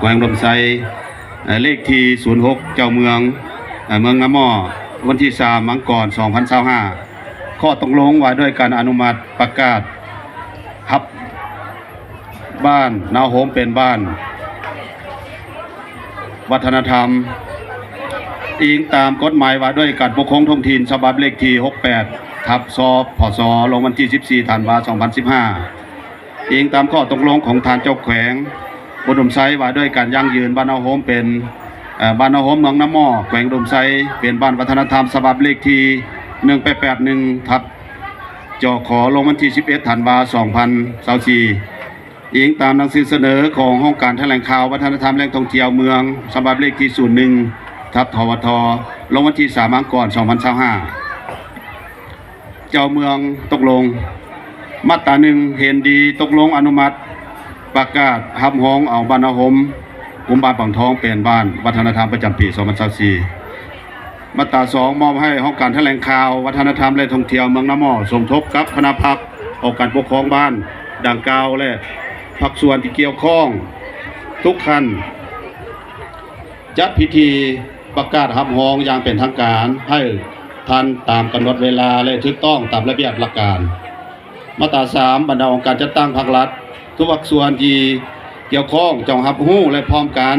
ແຂວງອຸດົມໄຊ ເອີ ເລກທີສູນຫົກ ເຈົ້າເມືອງ ເອີ ເມືອງນາໝໍ້ ວັນທີສາມ ມັງກອນ ສອງພັນຊາວຫ້າ ຂໍ້ຕົກລົງວ່າດ້ວຍການອະນຸມັດປະກາດຮັບບ້ານນາໂຮມເປັນບ້ານວັດທະນະທຳ ອີງຕາມກົດໝາຍວ່າດ້ວຍການປົກຄອງທ້ອງຖິ່ນ ສະບັບເລກທີຫົກແປດ ທັບ ສພສ ລົງວັນທີສິບສີ່ ທັນວາ ສອງພັນສິບຫ້າ ອີງຕາມຂໍ້ຕົກລົງຂອງທ່ານເຈົ້າແຂວງອຸດົມໄຊ ວ່າດ້ວຍການຢັ້ງຢືນບ້ານນາໂຮມເປັນ ເອີ ບ້ານນາໂຮມເມືອງນາໝໍ້ ແຂວງອຸດົມໄຊ ເປັນບ້ານວັດທະນະທຳ ສະບັບເລກທີໜຶ່ງແປດແປດໜຶ່ງ ທັບ ຈຂ ລົງວັນທີສິບເອັດ ທັນວາ ສອງພັນຊາວສີ່ ອີງຕາມໜັງສືສະເໜີຂອງຫ້ອງການຖະແຫຼງຂ່າວ ວັດທະນະທຳ ແລະ ທ່ອງທ່ຽວເມືອງ ສະບັບເລກທີສູນໜຶ່ງ ທັບ ທວທ ລົງວັນທີສາມ ມັງກອນ ສອງພັນຊາວຫ້າ. ເຈົ້າເມືອງຕົກລົງ. ມາດຕາໜຶ່ງ ເຫັນດີຕົກລົງອະນຸມັດປະກາດຮັບຮອງເອົາບ້ານນາໂຮມ ກຸ່ມບ້ານປາງທອງ ເປັນບ້ານວັດທະນະທຳປະຈຳປີສອງພັນຊາວສີ່. ມາດຕາສອງ ມອບໃຫ້ຫ້ອງການຖະແຫຼງຂ່າວ ວັດທະນະທຳ ແລະ ທ່ອງທ່ຽວເມືອງນາໝໍ້ ສົມທົບກັບຄະນະພັກ ອົງການປົກຄອງບ້ານດັ່ງກ່າວ ແລະ ພາກສ່ວນທີ່ກ່ຽວຂ້ອງທຸກຂັ້ນ ຈັດພິທີປະກາດຮັບຮອງຢ່າງເປັນທາງການໃຫ້ທັນຕາມກຳນົດເວລາ ແລະ ຖືກຕ້ອງຕາມລະບຽບຫຼັກການ. ມາດຕາສາມ ບັນດາອົງການຈັດຕັ້ງພາກລັດ ທຸກພາກສ່ວນທີ່ກ່ຽວຂ້ອງ ຈົ່ງຮັບຮູ້ ແລະ ພ້ອມກັນ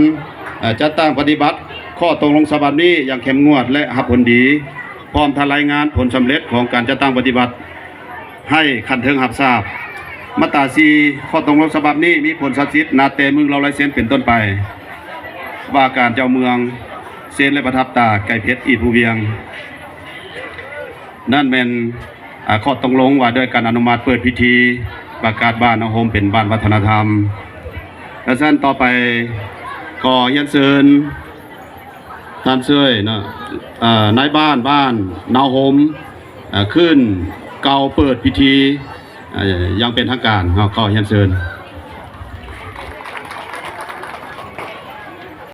ເອີ ຈັດຕັ້ງປະຕິບັດຂໍ້ຕົກລົງສະບັບນີ້ຢ່າງເຂັ້ມງວດ ແລະ ຮັບຜົນດີ, ພ້ອມທັນລາຍງານຜົນສຳເລັດຂອງການຈັດຕັ້ງປະຕິບັດ ໃຫ້ຂັ້ນເທິງຮັບຊາບ. ມາດຕາສີ່ ຂໍ້ຕົກລົງສະບັບນີ້ມີຜົນສັກສິດນັບແຕ່ມື້ລົງລາຍເຊັນເປັນຕົ້ນໄປ. ວ່າການເຈົ້າເມືອງ ເຊັນ ແລະ ປະທັບຕາ ໄກ່ເພັດ ອີດພູວຽງ. ນັ້ນແມ່ນ ອາ ຂໍ້ຕົກລົງວ່າດ້ວຍການອະນຸມັດເປີດພິທີປະກາດບ້ານນາໂຮມເປັນບ້ານວັດທະນະທຳ. ແລະ ຊັ້ນຕໍ່ໄປ ຂໍຮຽນເຊີນ ທ່ານເຊີຍເນາະ ເອີ ນາຍບ້ານບ້ານນາໂຮມ ເອີ ຂຶ້ນກ່າວເປີດພິທີ ເອີ ຢ່າງເປັນທາງການເນາະ ຂໍຮຽນເຊີນ.